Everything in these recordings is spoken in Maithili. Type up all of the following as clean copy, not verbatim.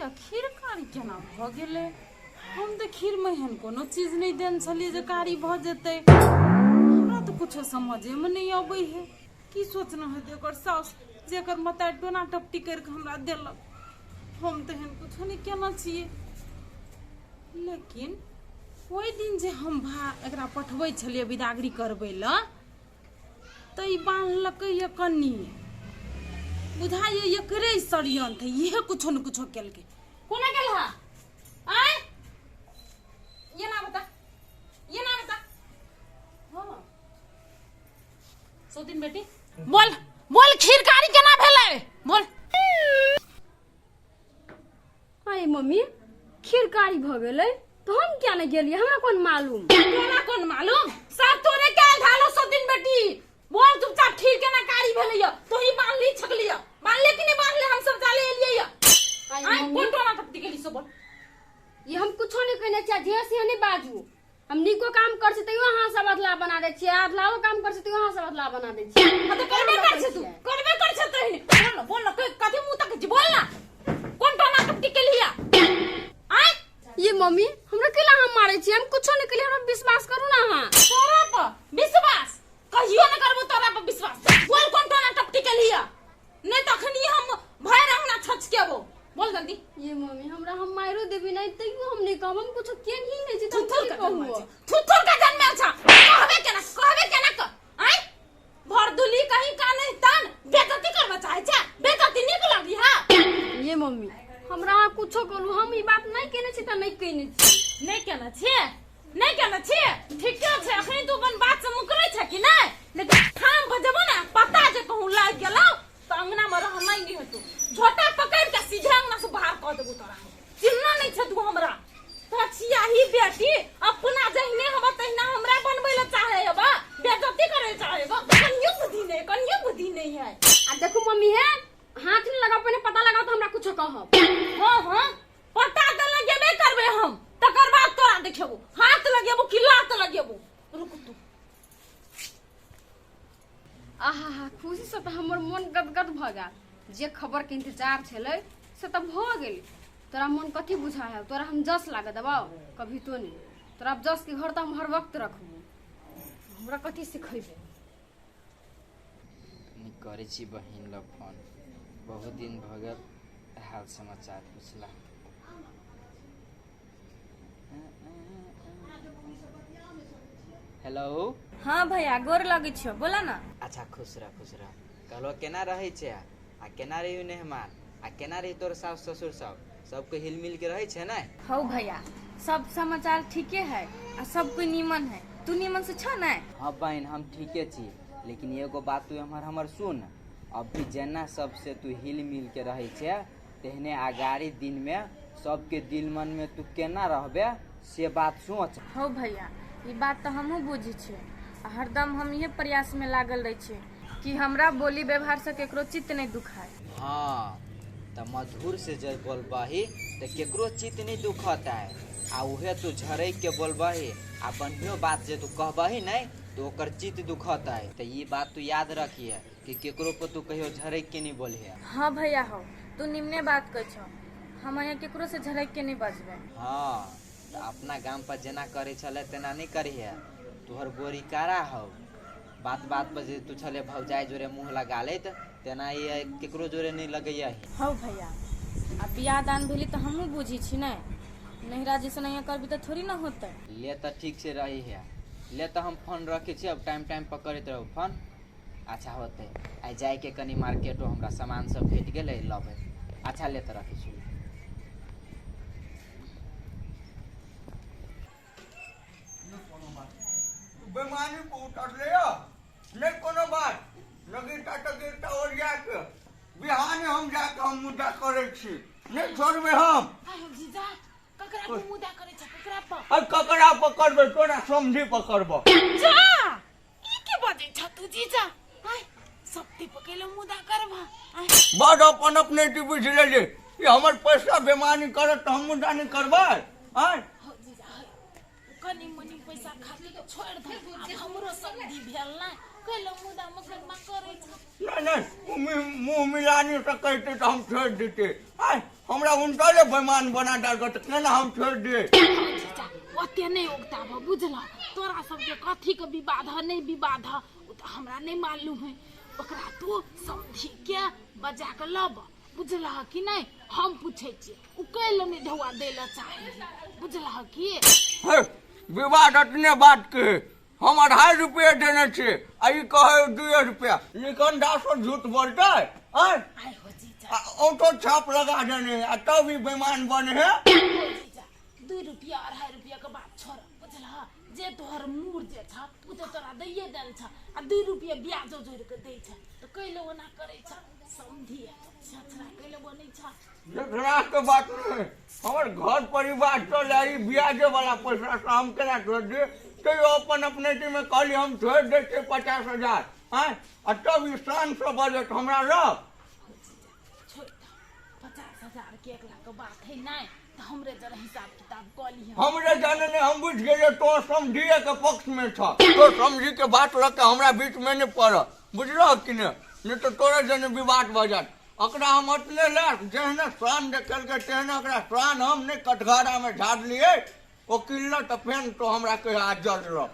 ये खीर कारी केना भऽ गेलै? हम तऽ खीरमे एहन कोनो चीज नहि देने छलियै जे कारी भऽ जेतै। हमरा तऽ कुछो समझेमे नहि अबै है। की सोचने हेतै ओकर साउस जे एकर मताइ टोना टपटी करि कऽ हमरा देलक? हम तऽ एहन कुछो नहि केने छियै। लेकिन ओहि दिन जे हम भा एकरा पठबै छलियै बिदागरी करबै लए, तऽ ई बान्हलकै यऽ कनि बुझाइए एकरे षड्यंत्र है, इहे कुछो ने कुछो केलकै। कोना गेल हा? आय ये ना बता, ये ना बता। हाँ सौतीन बेटी, बोल बोल, खीर कारी केना भेलै बोल। अरे मम्मी, खीर कारी भऽ गेलै तऽ हम किया नहि गेलियै? हमरा कोन मालूम? तोरा कोन मालूम? सब तोरे कैल ढालो। सौतीन बेटी, बोल चुपचाप, खीर केना कारी भेलै यऽ? तोही बान्हली छकली यऽ, बान्हले कि नहि बान्हले? हम सब जाले एलियै यऽ। आइ आइ मम्मी, कोन टोना टपटी गेली सो बोल। ई हम कुछो नहि कहने छियै, जे से नहि बाजू। हम नीको काम कर छी तैयो अहाँ सब अधला बना दै छियै, अधलाओ काम कर छी तैयो अहाँ सब अधला बना दै छियै। हाँ तो करबे कर छे तू, करबे कर छे तहिने। बोल ना, बोल ना, कथी मुंह तक छी, बोल ना, कोन टोना टपटी के लिया आय? ये मम्मी, हमरा केला हम मारै छी? हम कुछो नहि केलियै, हमरा विश्वास करू ना अहाँ। तोरा पर विश्वास कहियो न करबो, तोरा पर विश्वास। बोल, कोन टोना टपटी के लिया? नहीं तखनी हम भय रहना छछ के वो। बोल जल्दी। ये मम्मी, हमरा हम मारो देबी नहीं तैयो हम नहीं कहब। हम कुछो केन ही नहीं छी त हम थुथुर की का कहू? जन्मल छै, थुथुर का जन्मल छ। कहबे केना, कहबे केना क आय भरदुली कहीं का नहीं तन बेइज्जती करबा चाहे छै? बेइज्जती नीक लगी हा? ये मम्मी, हमरा अहाँ कुछो कहलू, हम ई बात नहीं केने छी त नहीं केने छी। नहीं केने छी, नहीं केने छी, ठीके छै। अखनी तू अपन बात से मुकरै छै कि नहीं? लेकिन ठाम बजबो ना, पता जे कहूं लागि गेलौ तऽ अंगना में रहनाइ नहीं हेतौ। झोटा पकड़ के सीधे अंगना से बाहर कऽ देबो तोरा। चिन्हना नहीं छै तू हमरा। तोरा छियाही बेटी अपना जहिने हबा तहिना हमरा बनबै लए चाहे हबा, बेइज्जती करे चाहे हबा। कनियो बुद्धि नहीं, कनियो बुद्धि नहीं है। आ देखू मम्मी, हे हाथ नहीं लगाओ, पहले पता लगाओ तो हमरा कुछो कहब। हाँ हाँ, पता तऽ लगेबे करबै हम, तकर बाद तोरा देखेबो हाथ लगेबो कि लात लगेबो। रुक तू। आहा हा, खुशी से तऽ हमर मन गदगद भऽ गेल। जे खबर के इंतजार छलै से तऽ भऽ गेल। तोरा मन कथी बुझा है? तोरा हम जस लागे देबौ? कभी तो नहीं। तोरा जस के घर तऽ हम हर वक्त रखबो। हमरा कथी सिखेबे? कनि करै छी बहिन लग फोन, बहुत दिन भऽ गेल हाल समाचार पुछला। हेलो। हाँ भैया, गोर लगै छियौ, बोला ना। अच्छा, खुश रह, खुश रह। कहलो केना रहै छै आ केना रही मेहमान आ केना रही तोर सास ससुर सब? सबके हिल मिल के रहै छै ने? हौ भैया, सब समाचार ठीके है आ सब कोई नीमन है। तू नीमन से छ ने? हाँ बहन, हम ठीके छी, लेकिन एगो बात तू हमर हमर सुन। अभी जेना सबसे तू हिल मिल के रहै छै तेहने आगाड़ी दिन में सबके दिल मन में तू केना रहबे से बात सोच। हौ भैया, ई बात तऽ हमहूँ बुझै छियै आ हरदम हम इहे प्रयास में लागल रहै छियै कि हमरा बोली व्यवहार से केकरो चित्त नहि दुखाय। हाँ तऽ मधुर से जब बोलबही तऽ केकरो चित्त नहीं दुखता है, आ उहे तू झरक के बोलबही आ बढ़ियो बात जे तू कहबही नहीं तो ओकर चित्त दुखता है। तऽ ई बात तू याद रखिहे कि केकरो पर तू कहियो झरक के नहीं बोलहे। हाँ भैया हौ, तू निमने बात कहै छौ। हम यहाँ केकरो से झरक के नहीं बजबै। हाँ तऽ अपना गाम पर जेना करै छलै तेना नहीं करिहे। तोहर गोरी कारा हौ, बात बात पर जे तू छले भौजाई जोरे मुँह लगा लेत तेना ये केकरो जोरे नहीं लगैया। हौ भैया, आ बियाह दान भेली तऽ हमहूँ बुझी छी ने, नहिरा जैसन यहाँ करबी तऽ थोड़ी ना होतै। ले तऽ ठीक से रही है। ले तऽ हम फोन रखै छी, अब टाइम टाइम पर करैत रहू फोन। अच्छा होतै, आइ जाइके कनि मार्केटो, हमरा सामान सब भेट गेलै लबै। अच्छा ले तऽ रखै छी। बेमानी पर उतरले यऽ नहि कोनो बात, नगीनता तगीनता ओरिया के बिहाने हम जाके हम मुद्दा करै छी, नहि छोड़बै हम। आय जीजा, ककरा पर मुद्दा करै छ? ककरा पर? अरे ककरा पर करबै? तोरा समझी पर करबऽ। जा, ई की बजै छ तू जीजा? आय सप्ती पकेले मुद्दा करबा? आय बड़ अपन अपने की बुझि लेलियै ई हमर पैसा बेमानी करत तऽ हम मुद्दा नहि करबै? आँय हो जीजा, है कनी मनी पैसा खातिर छोड़ दे। आब हमरो समझी भेल ना। कैला मुदा मुकदमा करै छ? नहि नहि, ओ मुँह मिला नहि सकैते तऽ हम छोड़ि दिते। आय हमरा उनटले बेमान बना डालक तऽ केना हम छोड़ि दियै? जीजा, ओते नहि उगताब, बुझल? तोरा सबके कथी के विवाद ह नहि विवाद ह ओ तऽ हमरा नहि मालूम है। ओकरा तू समझी के बजा के लब, बुझल ह कि नहि? हम पूछै छियै, ओ कैला नहि ढौआ दै लए चाहे, बुझल ह कि? हे, विवाद अतने बात के है। हम 2.5 रुपये देने छियै आ ई कहै 2 रुपया। निकन दासो झूठ बोलतै? आय आय हो जीजा, आ ऑटो छाप लगा देने है आ तब ई बेमान बने है। हो जीजा, 2 रुपया 2.5 रुपया के बात छोड़, बुझल ह? जे तोहर मूर जे छ उ तऽ तोरा दैये देल छ, आ 2 रुपया ब्याजो जोड़ि के दै छ, तऽ कैले ओना करै छ? समझी छछरा कैले बनै छ? जेकरा के बात नहीं, हमर घर परिवार चले, ई ब्याजे वाला पैसा से हम केना छोड़ दिए? तैयो अपन अपनेटी में कहली हम छोड़ दै छियै 50,000। आँय, आ तब ई शान से बजत हमरा लग? छोड़ दह, 50,000 के 1 लाख के बात है नहि तऽ हमरे जरा हिसाब किताब कऽ लिह। हमरे जाने नहीं, हम बुझ गेलियै तो समझिए के पक्ष में छ। तो समझी के बात लऽ के हमरा बीच में नहीं पड़, बुझलह कि नहीं? नहीं तो तोरे जने विवाद भऽ जात। ओकरा हम अपने लए जेहने शान देखेलकै तेहने ओकरा शान हम नहि कटघरा में झाड़लियै। ओकील लऽ तऽ फेन तो हमरा कहिया आ जल रह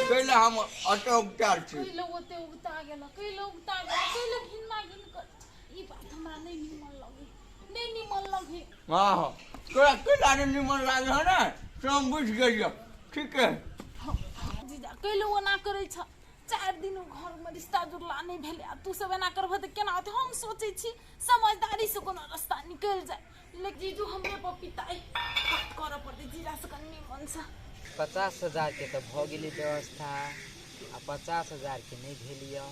कैले हम अते उपचार छी। कैले ओते उगता गेल, कैले उगता गेल, कैले घिनमा घिन कर? ई बात हमरा नहि निमन लगे, नहि निमन लगे। हाँ हाँ, तोरा कैला नहि निमन लागे है ने से हम बुझि गेलियै। ठीक है जीजा, कैले ओना करै छ? 4 दिन ओ घरमे रिश्ता जुड़ला नहि भेलै आ तू सब एना करबह तऽ केना होतै? हम सोचै छी समझदारी से कोनो रास्ता निकलि जाय, लेकिन जीजू हमरे पर पिताइ। बात करऽ पड़तै जीजा से कनि निमनसँ। 50,000 के तऽ भऽ गेलै व्यवस्था आ 50,000 के नहि भेल यऽ।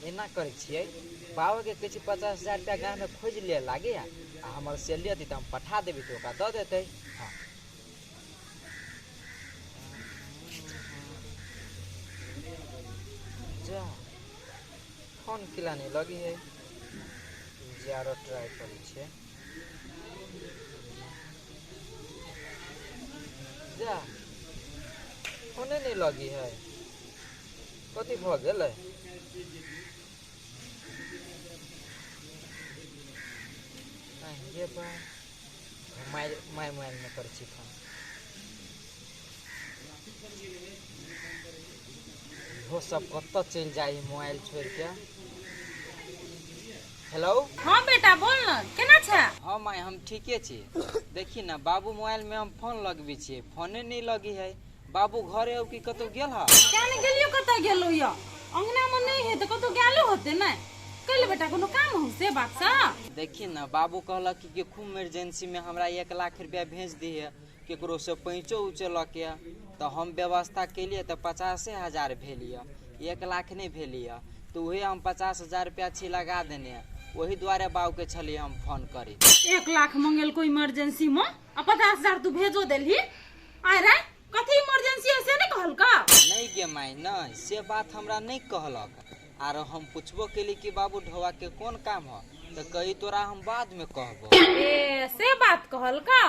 एना करै छियै, बाबाके कहै छी 50,000 रुपया गाममे खोजि लिअ लागे आ हमर सैलरी अतै तऽ हम पठा देबै तऽ ओकरा दऽ देतै। हँ, जा, फोन किला नहि लगी है? जे आरो ट्राई करै छियै। जा, फोने नहि लगी है, कथी भऽ गेलै? गे बा, माय माय मोबाइलमे करै छी फोन। इहो सब कतऽ चलि जाइ मोबाइल छोड़ि के? हेलो। हाँ बेटा, बोल न, केना छै? हाँ माय, हम ठीके छी। देखी ने बाबू मोबाइलमे हम फोन लगबै छियै, फोने नहि लगी है। बाबू घरे हो कि कतौ गेल ह? क्या नहि गेलियो, कतऽ गेलो यऽ? अंगनामे नहि है तऽ कतौ गेलो होते नहि। कैले बेटा, कोनो काम हो से बात सा? देखी ने बाबू कहलक कि खूब इमरजेंसी में हमरा 1 लाख रुपया भेज दिहे, केकरो से पैंचो उचो लऽ के। तऽ हम व्यवस्था केलियै तऽ 50,000 भेल यऽ, 1 लाख नहि भेल यऽ। तऽ उहे हम 50,000 रुपया छी लगा देने, ओही दुआरे बाबूके छलियै हम फोन करी। 1 लाख मंगेलको इमरजेंसी में आ 50,000 तू भेजो देलही? आय रे, कथी इमरजेंसी है से नहीं कहलका? नहि गे माय, नहि, से बात हमरा नहि कहलक। आरो हम पुछबो केली कि बाबू ढोआ के कोन काम ह, तऽ कही तोरा हम बाद में कहबो। ए, से बात कहलका?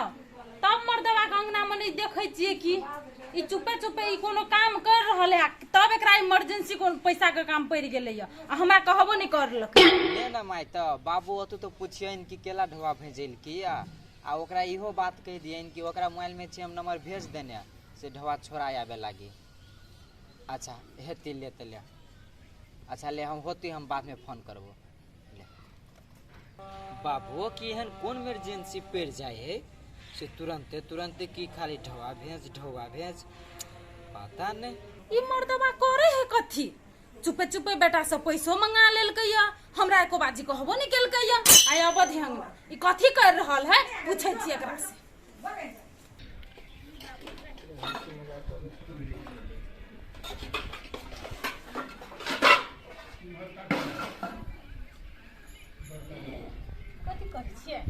तब मर्दवा के अंगना में नहीं देखै छियै कि ई चुपे चुपे ई कोनो काम कर रहल है, तब एकरा इमरजेंसी कोन पैसा के काम पड़ि गेलै आ हमरा कहबो नहीं करलक। ले ना माय, तऽ बाबू ओतऽ तऽ पुछियनि कि केला ढोआ भेजल किया, आ ओकरा इहो बात कहि दियनि कि ओकरा मोबाइल में छी हम नंबर भेज देने, से ढोआ छोड़ा आबे लागी। अच्छा हेती, ले तऽ ले। अच्छा ले, हम होती हम बाद में फोन करबो। ले बाबुओ की एहन कोन इमरजेंसी पड़ि जाइ है से तुरंते तुरंते की खाली ढोआ भेज ढोआ भेज, पता नहीं। ई मर्दवा करे है कथी? चुपे चुपे बेटा से पैसो मंगा लेलकै या हमरा एको बाजी कहबो नहीं केलकै या। आय अवधि अंगना ई कथी कर रहल है, पूछै छी एकरा से। कथी करै छियै?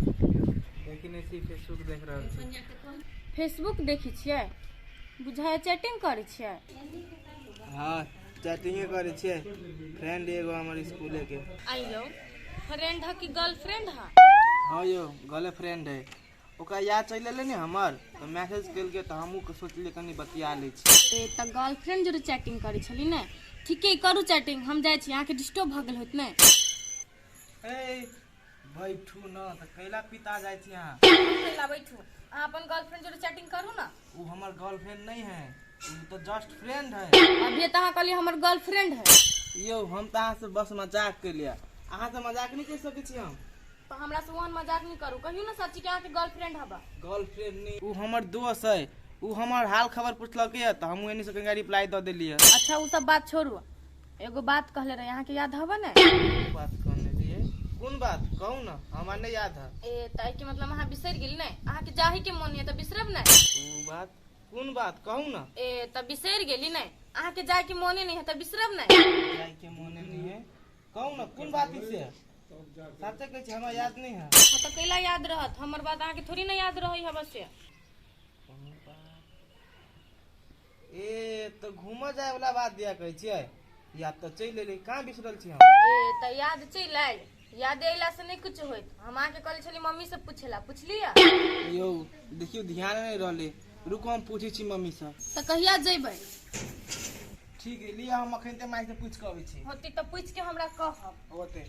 देखी नहि छी, फेसबुक देख रहल छी। फेसबुक देखै छियै? बुझाइ चैटिंग करै छियै। हाँ, चैटिंगे करै छियै। फ्रेंड एगो हमर स्कूले के। आइयो, फ्रेंड है कि गर्लफ्रेंड है? हाँ यौ, गर्ल फ्रेंड है। ओकरा याद चलि एलै ने हमर, तऽ मैसेज केलकै तऽ हमहूँ सोचलियै कनि बतिया लै छी। ए तऽ गर्लफ्रेंड जोरे चैटिंग करै छली ने? ठीके, करू चैटिंग, हम जाइ छी। अहाँके डिस्टर्ब भऽ गेल होइत ने? ए बैठू न, तऽ कैला पिता जाइ छी अहाँ? कैला बैठू? अहाँ अपन गर्लफ्रेंड जोरे चैटिंग करू ने। ओ हमर गर्लफ्रेंड नहीं है, ओ तऽ जस्ट फ्रेंड है। अभी तऽ अहाँ कहलियै हमर गर्लफ्रेंड है। यौ, हम तऽ अहाँ से बस मजाक केलियै, अहाँ से मजाक नहीं कर सकै छी हम। तऽ हमरा से ओहन मजाक नहीं करू, कहियौ ने सच्ची के अहाँके गर्लफ्रेंड हबा। गर्लफ्रेंड नहीं, ओ हमर दोस्त है। ओ हमर हाल खबर पूछलकै तऽ हमहूँ एनी से कनिका रिप्लाई दऽ देलियै। अच्छा, उ सब बात छोड़ू, एगो बात कहले रहे, अहाँके याद हबा ने? कोन बात कहने रहियै? कोन बात कहू ने, हमरा नहीं याद है। ए तऽ एहिके मतलब अहाँ बिसरि गेली ने? अहाँके जाही के मोन है तऽ बिसरब ने? ओ बात कोन बात कहू ने। ए तऽ बिसरि गेली ने? अहाँके जाय के मोने नहीं है तऽ बिसरब ने? जाय के मोने नहीं है, कहू ने कोन बात है से? सच्चे कहै छी, हमरा याद नहीं है। हाँ तऽ कैला याद रहत? हमर बात अहाँके थोड़ी ना याद रहै हबा से। कोन बात? ए तऽ घूमऽ जाय वाला बात दिया कहै छियै? याद तऽ चलि एलै, कहाँ बिसरल छी हम? ए तऽ याद चलि आयल, याद अयला से नहीं कुछ होइत। हम अहाँके कहले छली मम्मी से पूछेला, पुछलियै? यौ देखियौ, ध्यान नहीं रहलै, रुकू हम पूछै छी मम्मी से। तऽ कहिया जइबै? ठीक है, लिअ, हम अखन ते माय से पूछि कऽ अबै छी। होती तऽ पूछि के हमरा कहब। होतै।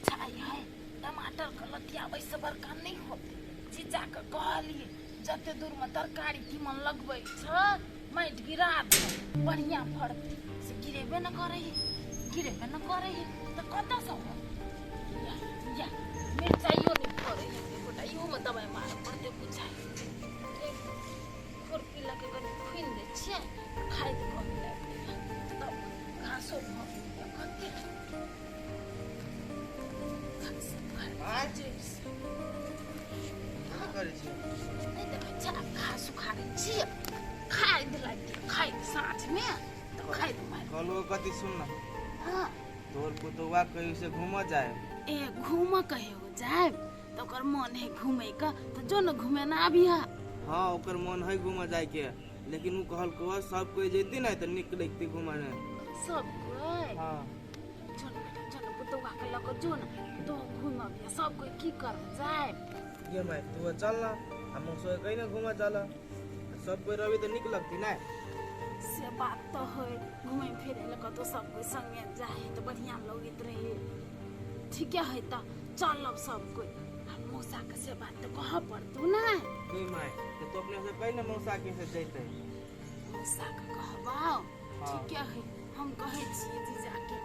छाई है टमाटर के लतियाबै से बड़का नहि होतै। जीजा के कहलियै जते दूर में तरकारी तीमन लगबै छ माटि गिरा दे, बढ़िया फड़तै। से गिरेबे न करै है, गिरेबे न करै है, तऽ कतऽ से होतै? या या मिरचाइयो नहि फड़ै है एकोटा, इहो में दबाइ मारऽ पड़तै बुझाइ। खुरपी लऽ के कनि खुनि दै छियै, खाद कमी लागि गेलै तब घासो भऽ गेलै। कते घास आँय? जड़ि से। की करै छी? नहि देखै छियै, आब घास उखाड़ै छियै, खाद लागि गेल, खाद साँझमे तऽ खाद मारि। कहलहुँ कथी, सुन न। हँ। तोहर पुतौआ कहियो से घूमऽ जाय। ए घूमऽ कहियो जायब तऽ ओकर मन है घूमे के, तऽ जो ने घूमे ने आबिह। हाँ, ओकर मन है घूमऽ जाय के, लेकिन उ कहलको सब कोई जैती ने तऽ नीक लगती घूमऽ में। सब कोई? हाँ। जो ने बेटा, जो ने, पुतौआ के लऽ कऽ जो ने तो घूम अबिह। सब कोई की कर जायब? ये माय, तू चल ना, हम सोए कहीं ना घूमऽ चल, सब कोई रहबी तऽ नीक लगती ना। से बात तऽ है, घूमे फिरे लए कतौ सब कोई संगे जाए तऽ बढ़िया लगैत रहे। ठीके है, तऽ चलब सब कोई। आ मौसा के से बात तऽ कहऽ पड़तौ ने। नहीं माय, तऽ तू अपने से कही ना मौसा के से जैते। मौसा के कहबाउ? हाँ। ठीके है, हम कहै छियै जीजाके,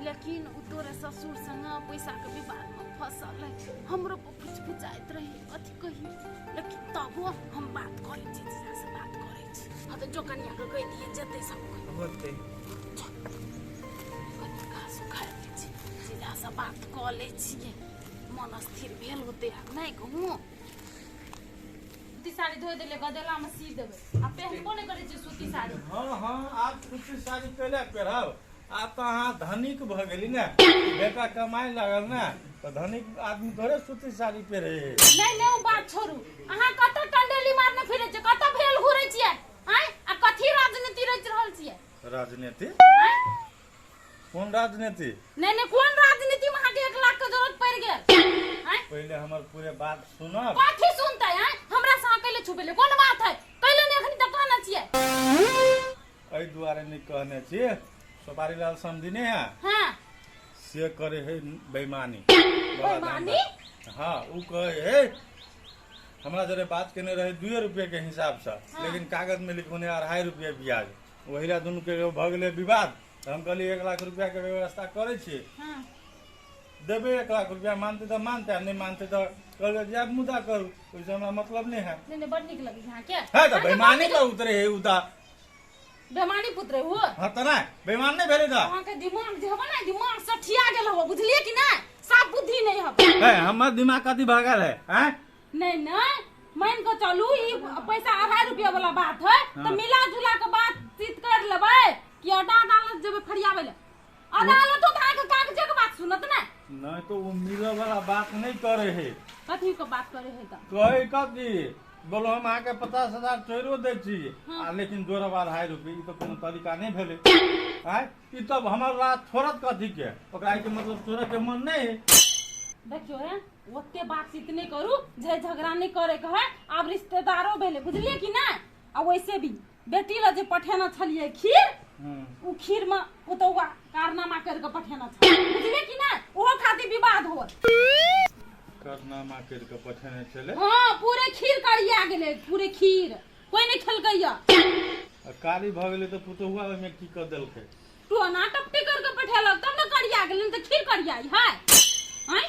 लेकिन उ तोरे ससुर संगे पैसाके विवादमे फंसल है, हमरो पर फुचफुचाइत रही, कथी कही। लेकिन तबो हम बात करै छी, जीजा से बात करै छी। हाँ तऽ जो, कनिया के कहि दियै जेतै सब कोई। होते। कनि घास उखाड़ि लै छी, जीजा से बात कऽ लै छियै, मन स्थिर भेल होतै आब नहि कहूँ। सूती साड़ी धोइ देलियै, गदेला में सी देबै। आ पहिनबो नहि करै छै सूती साड़ी। हाँ, आब सूती साड़ी कैला पहिरब? आब तऽ अहाँ धनिक भऽ गेली ने, बेटा कमाइ लागल ने, तऽ धनिक आदमी थोड़े सूती साड़ी पहिरे। नहि नहि, ओ बात छोड़ू, अहाँ कतऽ टंडेली मारने फिरै छियै? कतऽ भेल घुरै छियै? आँय, आ कथी राजनीति रचि रहल छियै? राजनीति? आँय? कोन राजनीति? नहि नहि, कोन राजनीति में अहाँके 1 लाख के जरूरत पड़ि गेल? आँय? पहिले हमर पूरे बात सुनब। कथी सुनतै? आँय, हमरा से अहाँ कैले छुपेले? कोन बात है? कैले नहि एखनी तक कहने छियै? एहि दुआरे नहि कहने छी, सोपारी लाल समझी नहीं है। हाँ। से करे है बेईमानी। बेईमानी? हाँ, उ कहे है हमरा जरे बात केने रहे 2 रुपये के हिसाब से। लेकिन कागज में लिखौने 2.5 रुपये ब्याज। वही ला दुनू के भऽ गेलै विवाद। तऽ हम कहलियै 1 लाख रुपया के व्यवस्था करै छी। देबै 1 लाख रुपया, मानतै तऽ मानतै आ नहि मानतै तऽ कहलियै जायब मुद्दा करू, ओहिसँ हमरा मतलब नहि है। नहि नहि, बड़ नीक लगै छै अहाँके। है तऽ बेईमानी पर उतरे है उ तऽ। बेमानी पुत्र हो। हाँ तऽ नहि बेईमान नहि भेलै तऽ? अहाँके दिमाग जे हबे ने, दिमाग सठिया गेल हबे, बुझलियै कि नहि? साफ बुद्धि नहीं हबे। है, हमर दिमाग कथी भगल है आँय? नहीं नहीं, मान के चलू ई पैसा 2.5 रुपया वाला बात है तो मिला जुला के बातचीत कर लेबै कि अदालत जेबै फरियाबै ले? अदालतो तऽ अहाँके कागजे के बात सुनत ने। नहीं तो वो मिले वाला बात नहीं करे है। कथी के बात करे है तऽ? कहे कथी, बोलो हम अहाँके 50,000 चोरो दै छी आ लेकिन जोड़ब 2.5 रुपये। ई तऽ कोनो तरीका नहि भेलै आँय। ई तब हमर रात छोड़त कथी के? ओकरा एहिके मतलब छोड़े के मन नहि है। देखियो हे, ओते बातचीत नहि करू, झै झगड़ा नहि करे के है। आब रिश्तेदारो भेलै, बुझलियै कि नहि? आ वैसे भी बेटी लए जे पठेने छलियै खीर, उ खीर में पुतौआ कारनामा कर के पठेने छल, बुझलियै कि नहि? ओहो खातिर विवाद होल। कारनामा कर के पठेने छलै? हाँ, पूरे खीर करिया गेलै, पूरे खीर कोई नहीं खेलकै या। आ कारी भऽ गेलै तऽ पुतौआ ओहिमे की कऽ देलकै? टोना टपटी कर के पठेलक तब ने करिया गेलै, नहि तऽ खीर करिया है आँय?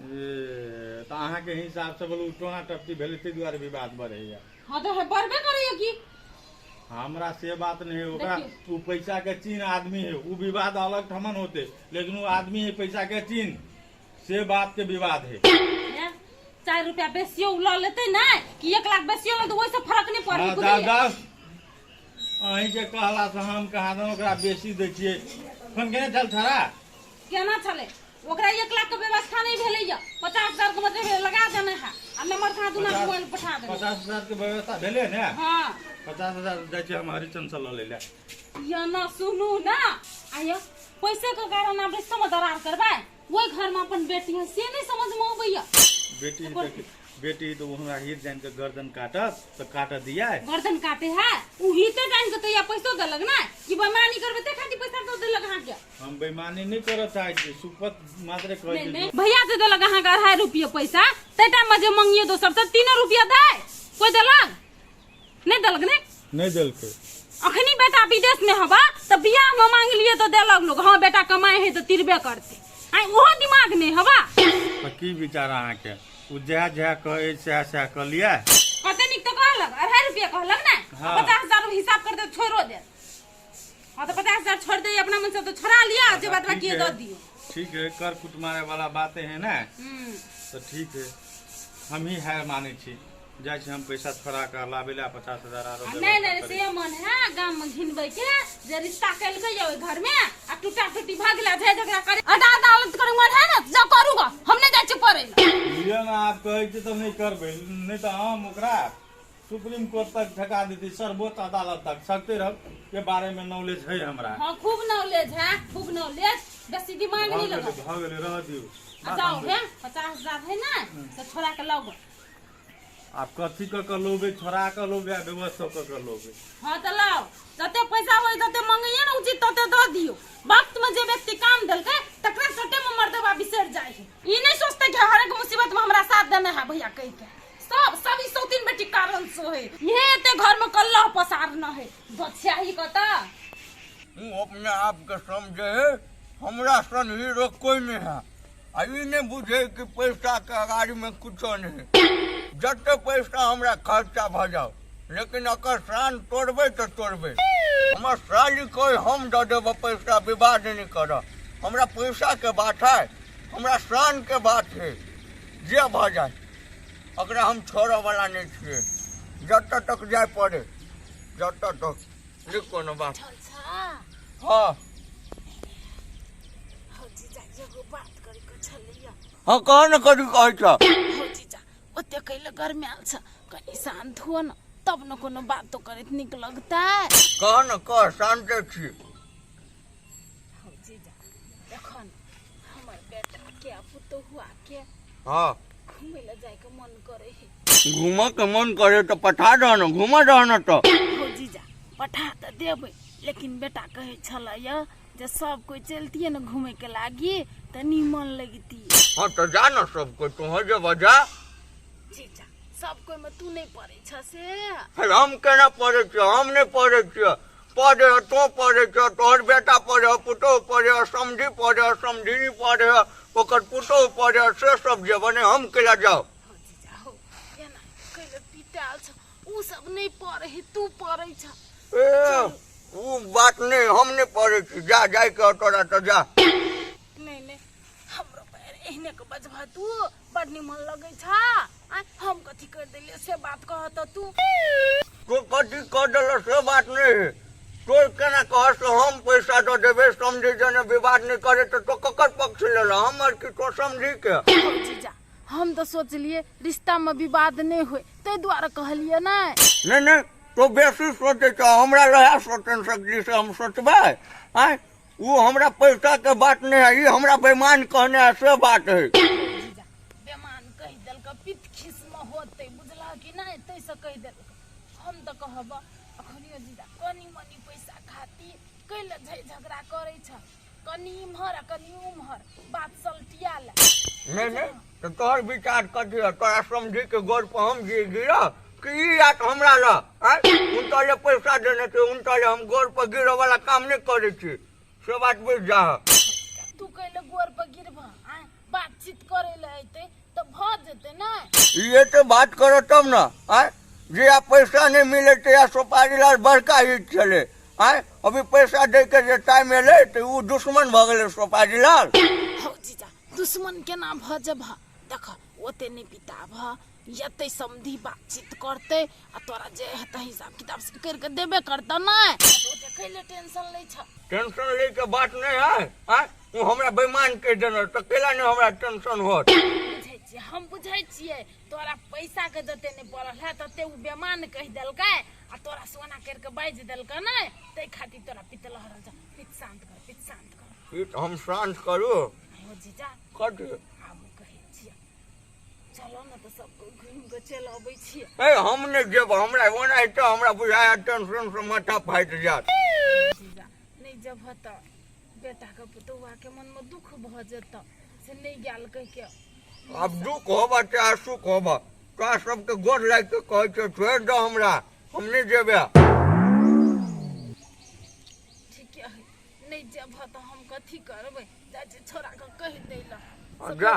ए, तऽ अहाँके हिसाबसँ बोलू टोना टपटी भेलै ताहि दुआरे विवाद बढ़ैया? हाँ तऽ बढ़बे करैया की। हमरा से बात नहीं है ओकरा। देखियौ। उ पैसा के चीन आदमी है, उ विवाद अलग ठमन होते, लेकिन वो आदमी है पैसा के चीन, से बात के विवाद है। हे, 4 रुपया बेसियो लऽ लेतै ने कि 1 लाख बेसियो लऽ, ओहिसँ फर्क नहि पड़ै। हाँ, बुझलियै? दादा, अहीं के कहला से हम कहा दन ओकरा बेसी दै छियै। फोन केने छल छड़ा? केना छलै? ओकरा 1 लाख के व्यवस्था नहि भेलैया, 50,000 के मतलब लगा देने है आ नंबर कहाँ दुना मोबाइल पठा देने। 50,000 के व्यवस्था भेलै ने? हाँ। 50,000 जाइ छियै हम हरिचंद से लऽ लै लए। या ना, सुनू ना, आयो पैसे के कारण आब रिश्तो में दरार करबै? ओहि घर में अपन बेटी है, से नहीं समझ में अबैया। बेटी तऽ बेटी तऽ हमरा हित जान के गर्दन काटत तऽ काट दिया। गर्दन काटे है उ हिते जान के तो या पैसो देलक ना कि बेईमानी करबै ते खातिर पैसा दऽ देलक अहाँके। हम बेईमानी नहि करऽ चाहै छी, सुपत मात्रे कहै नहीं छी। नहीं, भैया से देलक अहाँके 2.5 रुपये पैसा, तै टाइम में जे मंगिए दोसर से 3 रुपया दे, कोई देलक? नहीं देलक ने? नहि देलकै। अखनी बेटा विदेश में हवा तऽ बियाह में मांग लिए तो देलक लोग, हाँ बेटा कमाए है तऽ तिरबे करते। आइ ओहो दिमाग नहीं हवा। तऽ की विचार अहाँके? ओ जएह जएह कहै सएह सएह कऽ लिअ। कते नीक तऽ कहलक, 2.5 रुपया कहलक ने? हाँ। 50,000 हिसाब कर दे, छोड़ो दे। हाँ तऽ 50,000 छोड़ दे, अपना मन से तो छोड़ा लिया, जे बात बाकी ठीक दऽ है। दियो। ठीक है, कर कुट मारे वाला बातें है ना? हम्म। तऽ ठीक है, हम ही हार मानै छी, जाइ छी हम पैसा छोड़ा कऽ लाबै लए 50,000 आरो। आ नहीं नहीं, से मन है गाम में घिनबै के जे रिश्ता केलकै या ओहि घर में आ टूटा टूटी भऽ गेलै, झै झगड़ा करे, अदा अदालत करे मन है ने, जा करूगा, हम नहीं जाइ छी पढ़ै लए। लिअ ने, आब कहै छी तऽ नहि करबै, नहि तऽ हम ओकरा सुप्रीम कोर्ट तक ठका देती, सर्वोच्च अदालत तक। सकते रह के बारे में नॉलेज है हमरा। हाँ, खूब नॉलेज है, खूब नॉलेज, बेसी दिमाग भऽ नहीं गेलै। लगा। भऽ गेलै, रह दियौ। आ जाओ हे, 50,000 है ना तो छोड़ा के लाओ। आब कथी कऽ कऽ लोबै? छोड़ा कऽ लोबै आ व्यवस्था कऽ कऽ लोबै? हाँ तऽ लाओ, जते पैसा होय तते मंगैये ने उचित तते दऽ दियौ। वक्त में जे व्यक्ति काम देलकै तकरा सटे में मर्दबा बिसरि जाइ है। ई नहीं सोचते कि हर एक मुसीबत में हमरा साथ देने है भैया कहि के। सब सब ई सौतीन बेटी कारण से है, ये एते घर में कल्लह पसार न है बच्चा ही कता। हूँ, अपने आप के समझे है हमरा सन हीरो कोई नहीं है, आ ई नहीं बुझे कि पैसा के अगाड़ी में कुछो नहीं। जते पैसा हमरा खर्चा भऽ जाओ, लेकिन अकर शान तोड़बै तऽ तोड़बै। हमर साली कोई हम दऽ देब पैसा, विवाद नहीं करब। हमरा पैसा के बात है, हमरा शान के बात है, जे भऽ जाए अकरा हम छोड़ऽ वाला नहीं छियै, जतऽ तक जाय पड़े जतऽ तक, नहीं कोनो बात। हाँ। हौ जीजा, एगो बात करे के छलैया। हाँ, कह ने, कथी कहै छ? हौ जीजा, ओते कैले गरमायल छ, कनि शांत हुअ न तब न कोनो बातो करैत नीक लगतै। कह न, कह, शान्ते छी। हौ जीजा, देखो न हमर बेटा के आ पुतोहुआ के घूमे ला जाय के मन करे है। घूमऽ के मन करे तऽ पठा दह न, घूमऽ दह न तऽ। हौ जीजा, पठा तऽ देबै, लेकिन बेटा कहै छलैया जे सब कोई चलतियै न घूमे के लागी तऽ नीमन लगती। हाँ तऽ जा न, सब कोई तोहर जे बजा। जीजा, सब कोई में तू नहीं पड़ै छ से? फिर हम केना पढ़ै छियै? हम नहि पढ़ै छियै, पढ़े है तो पढ़े छियै, तोहर बेटा पढ़े है, पुतोहु पढ़े है, समधी पढ़े है, समधिनी पढ़े है, ओकर पुतोहु पढ़े है, से सब जे बने, हम केला जाउ? हौ जीजा हौ, एना कैले पिटायल छ? उ सब नहीं पढ़े है, तू पढ़ै छ। ए, उ बात नहीं, हम नहीं पढ़ै छी, जा, जाय के तोरा तऽ जा। नहीं नहीं, हमरो पैर एहने के बजबह तू, बड़ निमन लगै छ। आँय, हम कथी कर देलियै से बात कह तऽ तू। तो कथी कह देलह से बात नहीं है, तो केना कह से हम पैसा दऽ देबै, समझी जने विवाद नहीं करे, तऽ तो ककर पक्ष लेलह, हमर कि तो समझी के? हौ जीजा, हम तऽ सोचलियै रिश्ता में विवाद नहीं होय, ताहि दुआरे कहलियै। नहि नहीं नहीं, तो बेसी सोचै छ, हमरा लहे सोचन शक्ति से हम सोचबै? आँय, ओ हमरा पैसा के बात नहीं है, ई हमरा बेईमान कहने है से बात है। के पित्त खिसमे होतै, बुझलह कि नहि? ताहिसँ कहि देलक। हम तऽ कहब अखनियो जीजा, कनि मनि पैसा खातिर कैले झै झगड़ा करै छ? कनि इम्हर आ कनि उम्हर बात सलटिया ले। नहीं नहीं, तो तोहर विचार कथी है? तोरा समझी के गोर पर हम जी गिरा कि ई यात हमरा ल आँय? उनका ले पैसा देने छै, उनका ले हम गोर पर गिरे वाला काम नहीं करे छी, से बात बुझ जा। तू कैले गोर पर गिरबह? आँय, बातचीत करे ले अयतै तऽ भऽ जेतै ने। ये तो बात करो तब ना। आँय, जे आ पैसा नहीं मिले तो या सोपारी लाल बड़का हित छले। आँय, अभी पैसा दे के जे टाइम एले तो उ दुश्मन भऽ गेलै सोपारी लाल। हौ जीजा, दुश्मन केना भऽ जेबह? देख, ओते नहि पिताबह, एतै समधि बातचीत करतै आ तोरा जे हेतै हिसाब किताब से करि कऽ देबे करतौ। नहि ओते कैले टेंशन लै छ? टेंशन लै के बात नहीं है। आँय, उ हमरा बेईमान कहि देने तऽ कैला नहीं हमरा टेंशन होत? बुझै छियै, हम बुझै छियै, तोरा पैसा के जते नहि पड़ल है तते उ बेमान कहि देलकै आ तोरा सोना करि कऽ बाजि देलकै नहि, ताहि खातिर तोरा पित्त लहरल छ। पित्त शांत कर, पित्त शांत कर। पित्त हम शांत करू? हो जीजा। कथी? आबू, कहै छियै, चलो ने तऽ सब कोइ घुमि कऽ चलि अबै छियै। ए, हम नहि जेब, हमरा ओना तऽ हमरा बुझाया टेंशन से माथा फाटि जायत। जीजा, नहि जेबह तऽ बेटाके पुतहुआके मनमे दुख भऽ जेतऽ, से नहि गेल कहिके। आब दुख होबऽ चाहे सुख होबऽ, तोरा सबके गोर लागि कऽ कहै छियौ, छोड़ि दऽ हमरा, हम नहि जेबै। ठीके है, नहि जेबह तऽ हम कथी करबै? जाइ छियै छोड़ाके कहि दै लए। आ जा,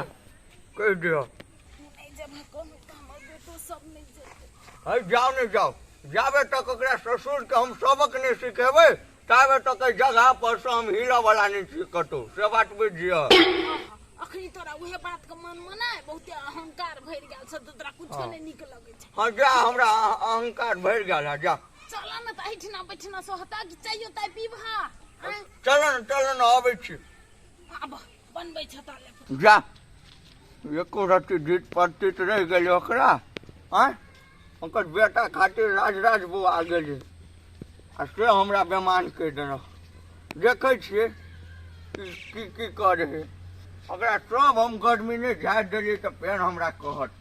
कहि दिअ। तू नहि जेबह कहूँ तऽ हमर बेटो सब नहि जेतै। है, जाओ नहि जाओ, जाबे तक ओकरा ससुरके हम सबक नहि सिखेबै ताबे तक एहि जगह पर से हम हिलऽ वाला नहि छी कतहु, से बात बुझि जियह। हँ, अखनी तोरा उहे बात के मन मे ने बहुते अहंकार भरि गेल छ, तऽ तोरा कुछो नहि नीक लगै छै। हँ, जा, हमरा अहंकार भरि गेल है, जा। चल ने तऽ एहिठिना बैठिना सोहता कि चाहियो ताइ पीबह? आँय? चल ने, चल ने, अबै छी। आब बनबै छ ताले। जा, एको रत्ती जीत परतीत रहि गेलै ओकरा? आँय, ओकर बेटा खातिर राज राज बौआ गेलै आ से हमरा बेमान कहि देलक। देखै छियै की की की करै है ओकरा। सब हम गर्मी नहि झाड़ि देलियै तऽ फेर हमरा कहत।